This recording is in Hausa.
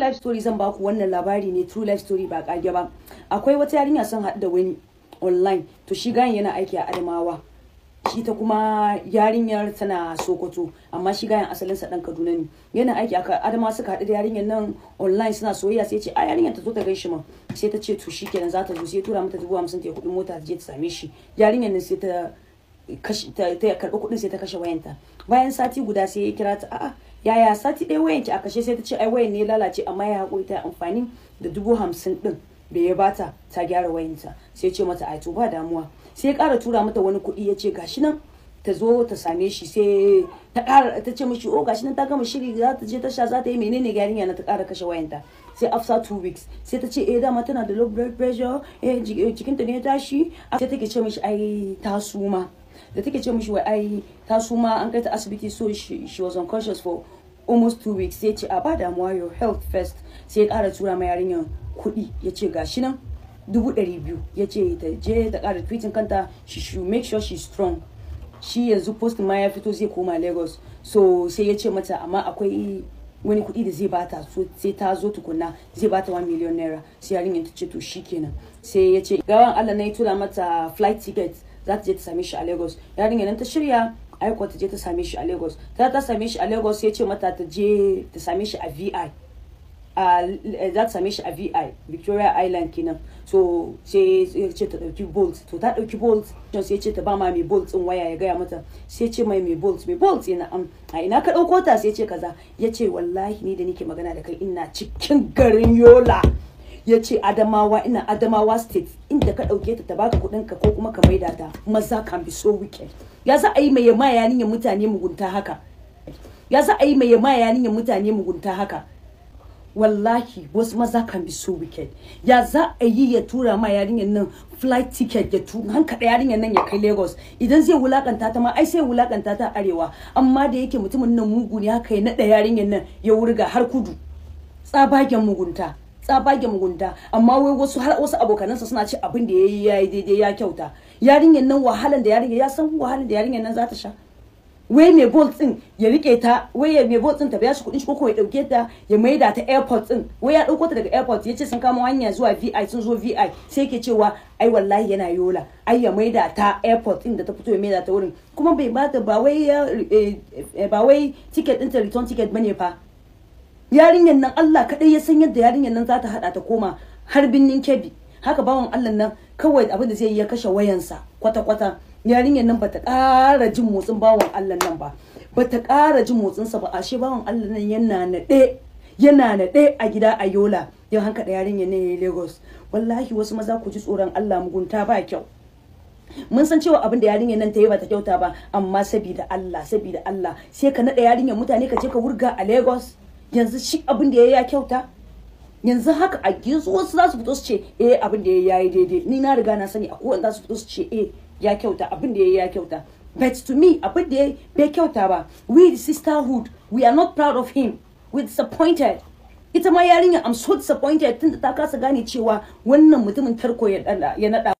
Life story zan baku. Wannan labari ne, true life story, ba kage ba. Akwai wata yarinya, sun haɗu da wani online. To, shi gayen yana aiki a Adamawa, shi ta kuma yarinyar tana Sokoto, amma shi gayen asalinsa dan Kaduna ne, yana aiki a Adamawa. Suka haɗu da yarinyar nan online, suna soyayya. Sai ce a yarinyar ta zo ta gaishe ma. Sai ta ce to shikenan, za ta zo. Sai tura mata 50,000 ta kuɗin mota ta je ta same shi. Yarinyar nan sai ta ta karɓi kuɗin, sai ta kashe wayanta. Bayan sati guda sai ya kira ta: "A'a, yaya sati ɗaya wayanki a kashe?" Sai ta ce ai wayan ne lalace, amma ya haƙuri ta amfani da 50,000 ɗin da ya bata ta gyara wayanta. Sai ce mata ai to ba damuwa. Sai ya ƙara tura mata wani kuɗi, ya ce gashi nan ta zo ta same shi. Sai ta ƙara ta ce mishi, oh, gashi nan ta gama shiri, za ta je tasha, za ta yi menene. Yarinya na ta ƙara kashe wayanta. Sai after 2 weeks sai ta ce eh, dama tana da low blood pressure, eh, jikinta ne ya tashi. Sai take ce mishi ai ta suma. Da take ce mishi wai ai ta suma, an kai ta asibiti, so she was unconscious for almost 2 weeks. Sai ce a ba damuwa, your health first. Sai ya ƙara tura ma yarinyar kuɗi, ya ce gashi nan 200,000, ya ce ta je ta ƙara treating kanta, she should make sure she's strong. Shi yanzu post ma ya fito, zai koma Lagos. So sai ya ce mata amma akwai wani kuɗi da zai bata, so sai ta zo tukunna zai bata 1 million naira. Sai yarinyar ta ce to shikenan. Sai ya ce gawan Allah na ya tura mata flight ticket, za ta je ta same shi a Lagos. Yarinyar nan ta shirya aiko ta je ta same shi a Lagos. Ta same shi a Lagos, ya ce mata ta je ta same shi a VI, za ta same shi a VI, Victoria Island kenan. So sai ya ce ta dauki Bolt. To, ta dauki Bolt, sai ya ce ta ba ma mai Bolt din waya ya gaya mata. Sai ce mai mai Bolt, "Mai Bolt ina am a ina ka dauko ta?" Sai ce kaza. Ya ce wallahi ni da nake magana da kai ina cikin garin Yola. Ya ce Adamawa, ina Adamawa State. Inda ka dauke ta, ta baka kudin ka ko kuma ka maida ta. Maza can be so wicked. Ya za a yi mai ma yarinyar mutane mugunta haka? Ya za a yi mai ma yarinyar mutane mugunta haka? Wallahi wasu maza can be so wicked. Ya za a yi ya tura ma yarinyar nan flight ticket, ya tu hankaɗa yarinyar nan ya kai Lagos? Idan zai wulakanta ta ma, ai sai wulakanta ta arewa, amma da yake mutumin nan mugu ne, haka ya naɗa yarinyar nan ya wurga har kudu. Tsabagen mugunta, tsabagen mugunta. Amma wai wasu, har wasu abokanansa suna ce abin da yayi yayi daidai, ya kyauta. Yarinyar nan, wahalan da yarinyar, ya san wahalan da yarinyar nan za ta sha. Wai mai Bolt din ya rike ta, wai ya mai Bolt din ta biya shi kudin shi, ko ya dauke ta ya maida ta airport din. Wai ya dauko ta daga airport, ya ce sun kama hanya zuwa VI. Sun zo VI, sai yake cewa ai wallahi yana Yola, ai ya maida ta airport din da ta fito, ya maida ta wurin. Kuma bai bata ba, wai ba wai ticket din ta return ticket bane fa. Yarinyar nan, Allah kadai ya san yadda yarinyar nan za ta hada ta koma har Birnin Kebbi. Haka bawan Allah nan kawai abin da zai yi ya kashe wayansa kwata-kwata. Yarinyar nan bata ƙara jin motsin bawan Allah nan ba, bata ƙara jin motsinsa ba. Ashe bawan Allah nan yana naɗe, yana naɗe a gida a Yola, yau hanka da yarinyar ne Lagos. Wallahi wasu maza, ku ji tsoron Allah, mugunta ba kyau. Mun san cewa abin da yarinyar nan ta yi bata kyauta ba, amma sabida Allah, sabida Allah, sai ka naɗa yarinyar mutane ka je ka wurga a Lagos. Yanzu shi abin da ya kyauta? Yanzu haka a gizo wasu za su fito su ce eh, abin da ya yi daidai. Ni na riga na sani akwai wanda za su fito su ce eh, ya kyauta, abin da ya kyauta. But to me, abin da ya bai kyauta ba. We the sisterhood, we are not proud of him, we disappointed. Ita ma yarinya, I'm so disappointed, tunda ta kasa gane cewa wannan mutumin tarko ya nada.